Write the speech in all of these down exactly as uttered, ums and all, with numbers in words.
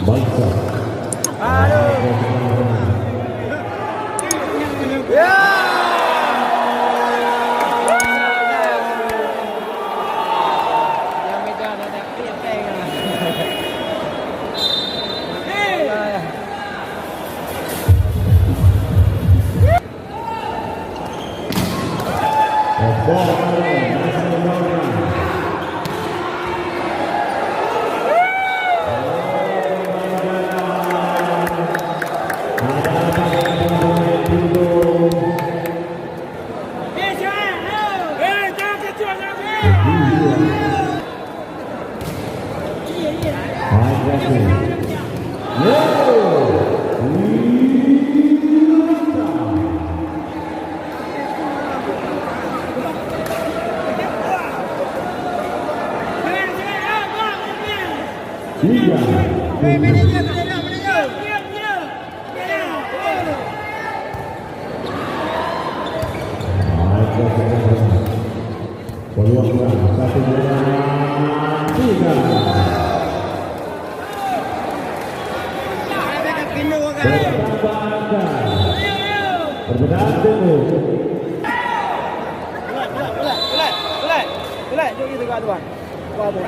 Bangsa. Tiga. Peluang kurang, satu bola, tiga. Bertambah angka. Perbedaan tunggu. Relax, relax, relax, relax, relax. Jom kita kat luar. Wah, tu.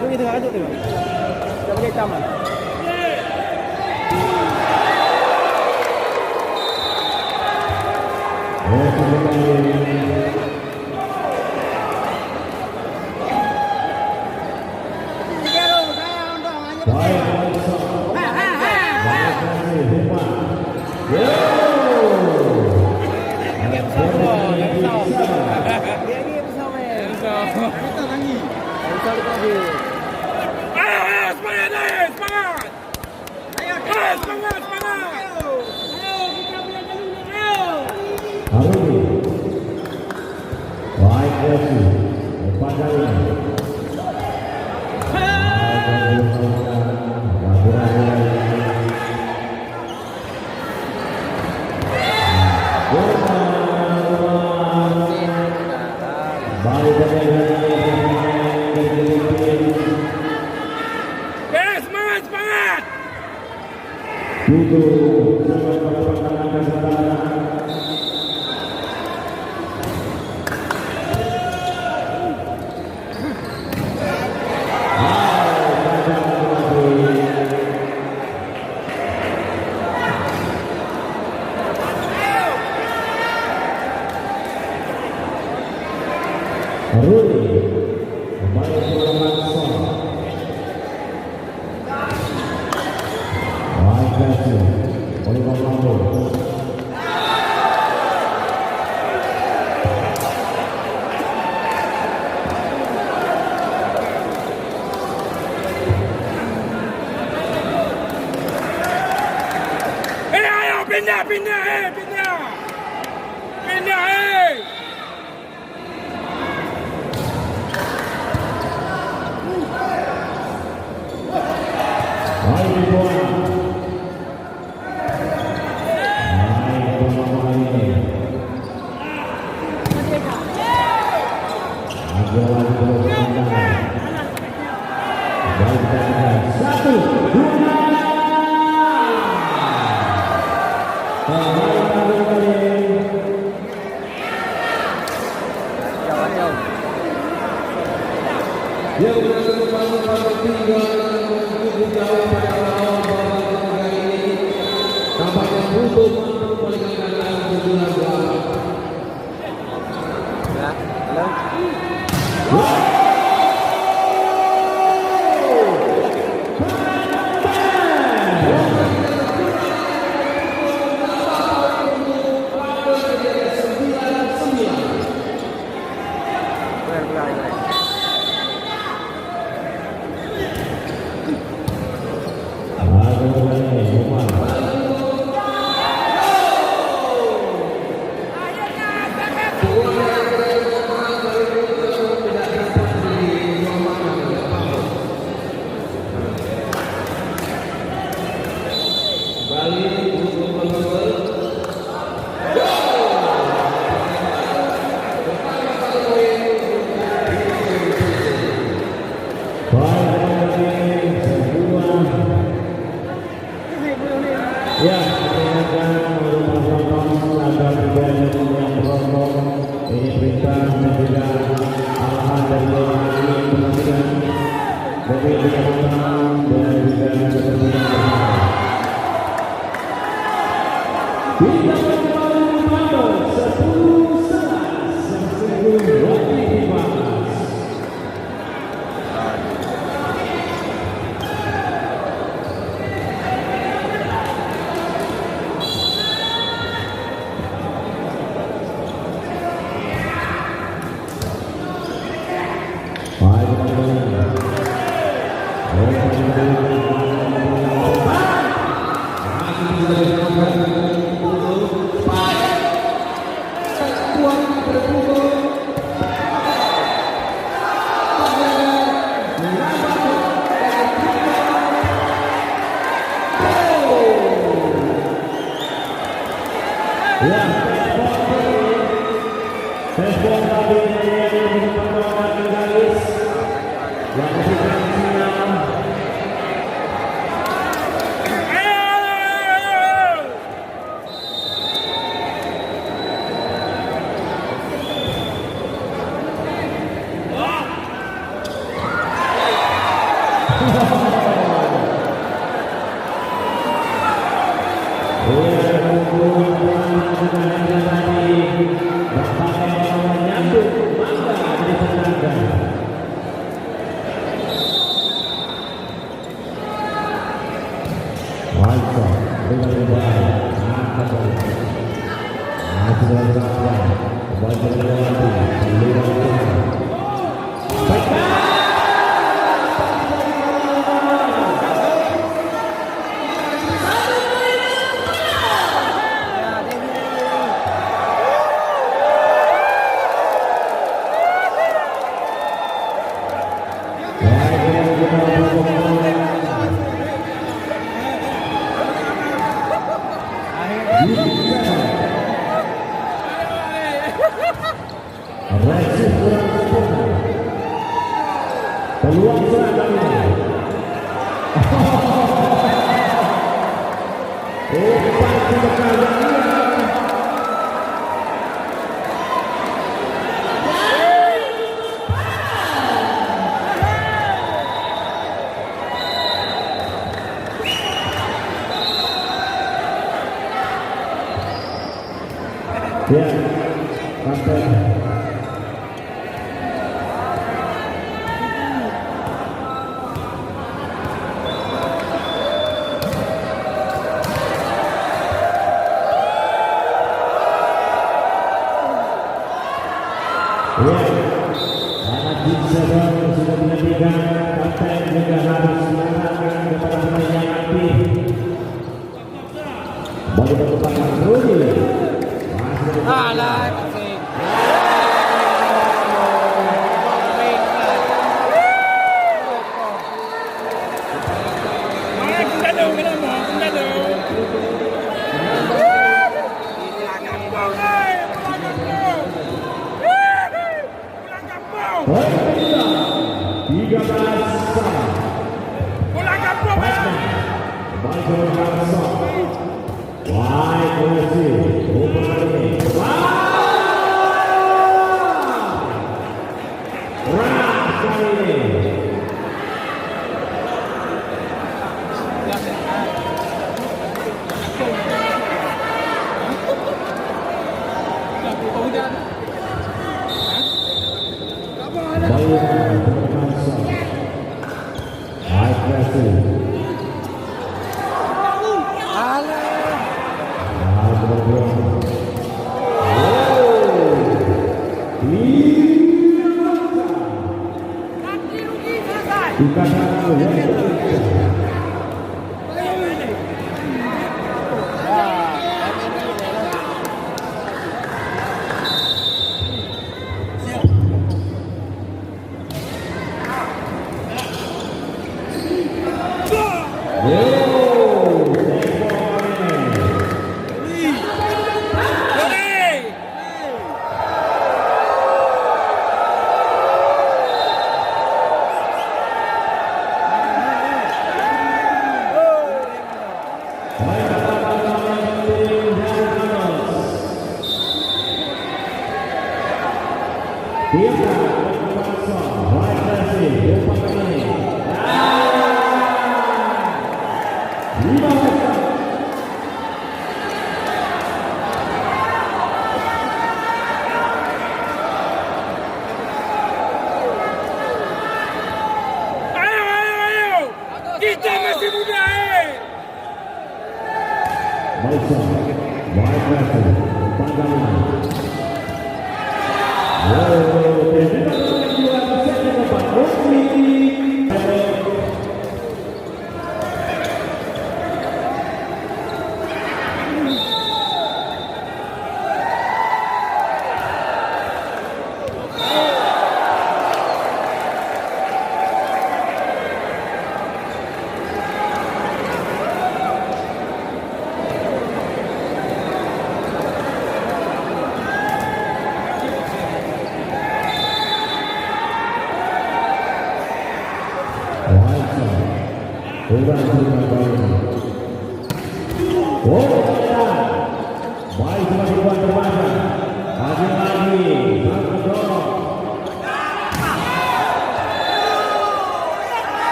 Jom kita kat tu. Kita bagi taman. Oh, ayo, ayo, semangat, ayo, semangat! Ayo, semangat, semangat! Haruni. Baik, Resi. Umpan kali ini. Baik, semangat, semangat! Tujuh, Rudi, pemain bola langsung. Baik, Resi. Oliver Lambo. Eh, ayo, pindah, pindah, eh, pindah. Pindah, eh. Satu, dua. Pemain baru kali. Dan juga arahan dari Bapak Ibu Presiden dari Bidang Utama dan juga kepentingan bersama. Kita kembali memantau sepuluh sebelas, sepuluh waktu dibahas. Peluang serangan. Umpan sedekah. Ya, sampai. Ya, karena tim Seven sudah menghentikan, kapten juga harus mengarahkan kepada pemain yang aktif. Bagi berdepan Rudi. Alah, kasih. Tiga belas sama. Bola kampung. Baik, Baik, Baik, Baik. Wah, berhasil. Umpan ini. Wah! Wah, kali ini. Bayern bermain. High pressing. Alah. Ah, betul-betul. Oh. Iya. Bukan salah. Masih muda, eh. Baik, baik, baik.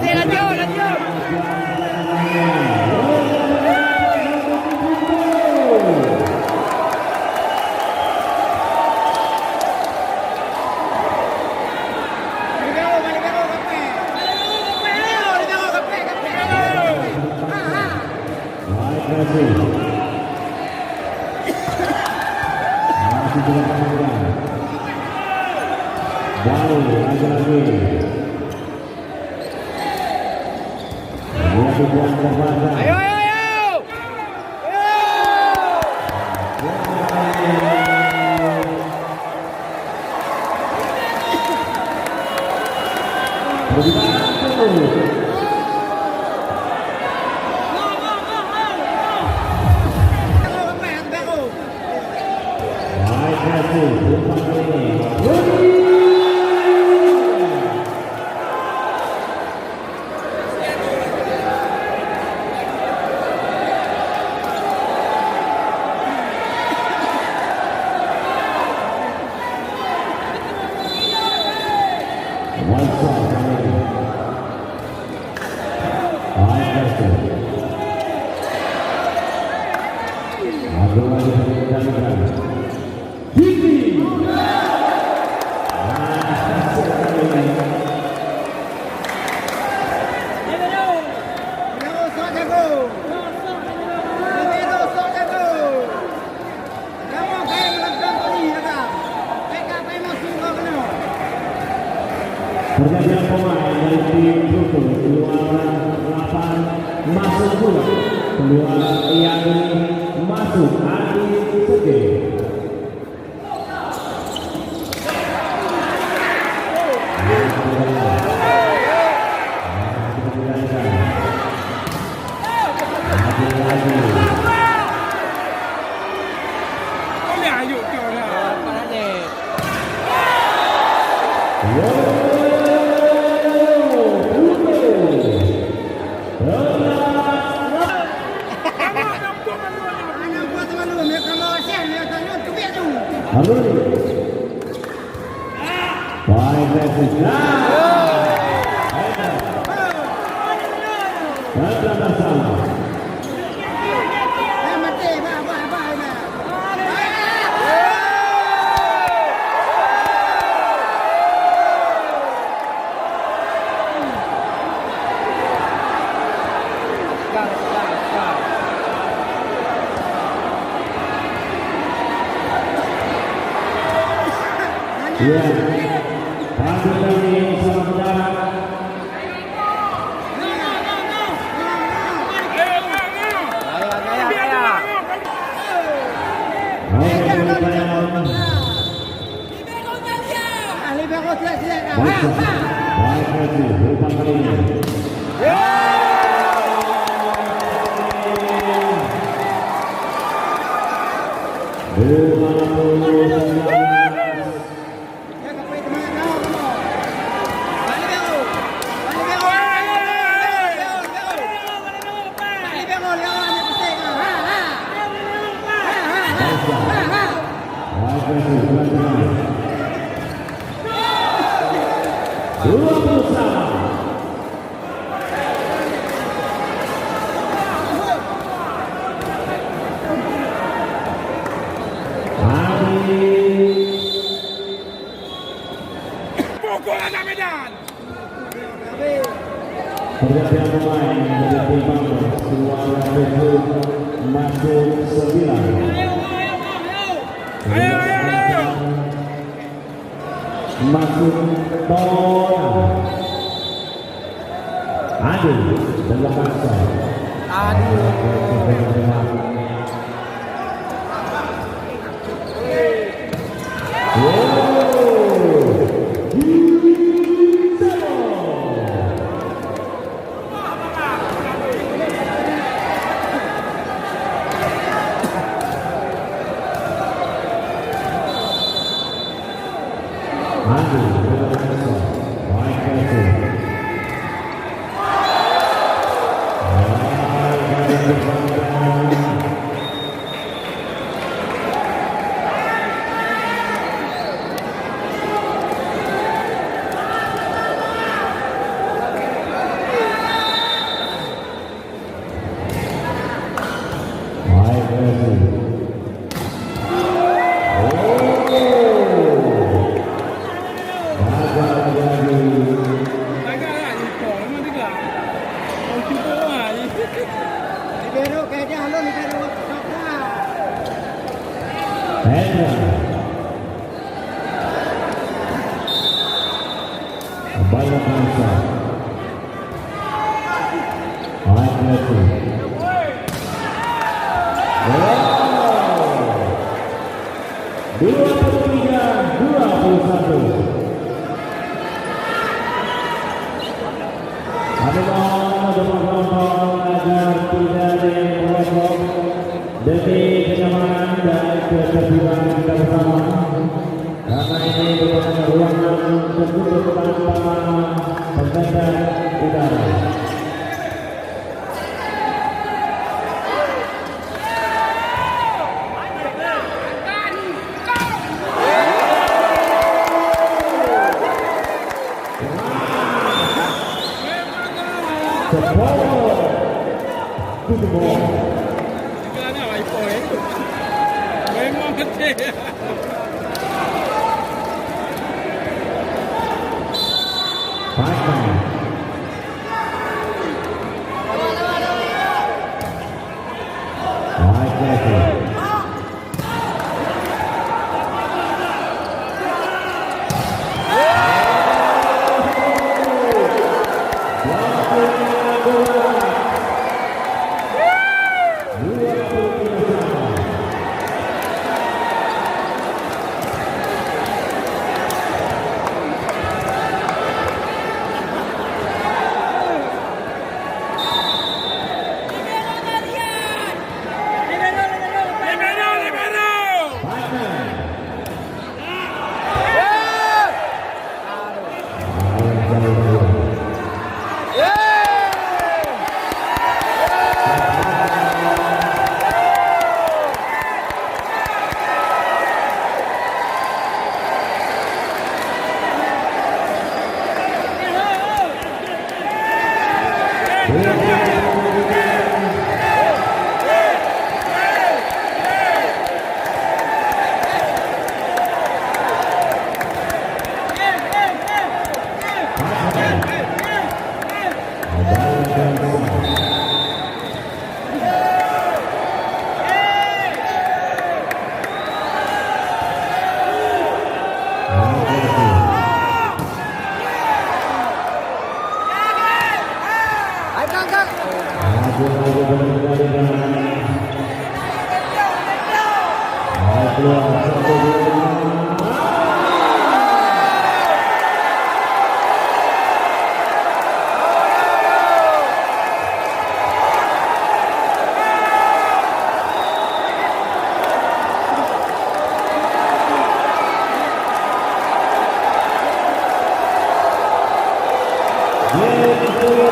Baru lagi-lagi. Ayo, ayo, ayo. Pergantian pemain dari tim Pluto, keluar lapan, masuk dua, keluar Yani, masuk Adi Sege. Halo. Baik, baik, baik. Baik, baik, baik. Ya. Pasukan ini salam. Oke, Dua puluh sama. Habis. Pukul anak Medan. Pergantian pemain dari tim Bangkok, keluar Teguh, masuk sembilan. Ayo, ayo, ayo. Masuk Tona. Aduh, belakang saya. Aduh. Banyak bangsa. Hati-hati. Wow. Dua puluh tiga, dua puluh satu. Kami mohon untuk penonton agar tidak ada yang merokok demi kenyamanan dan ketertiban kita bersama. Karena ini merupakan ruangan tertutup tanpa penggentar udara. Memang betul.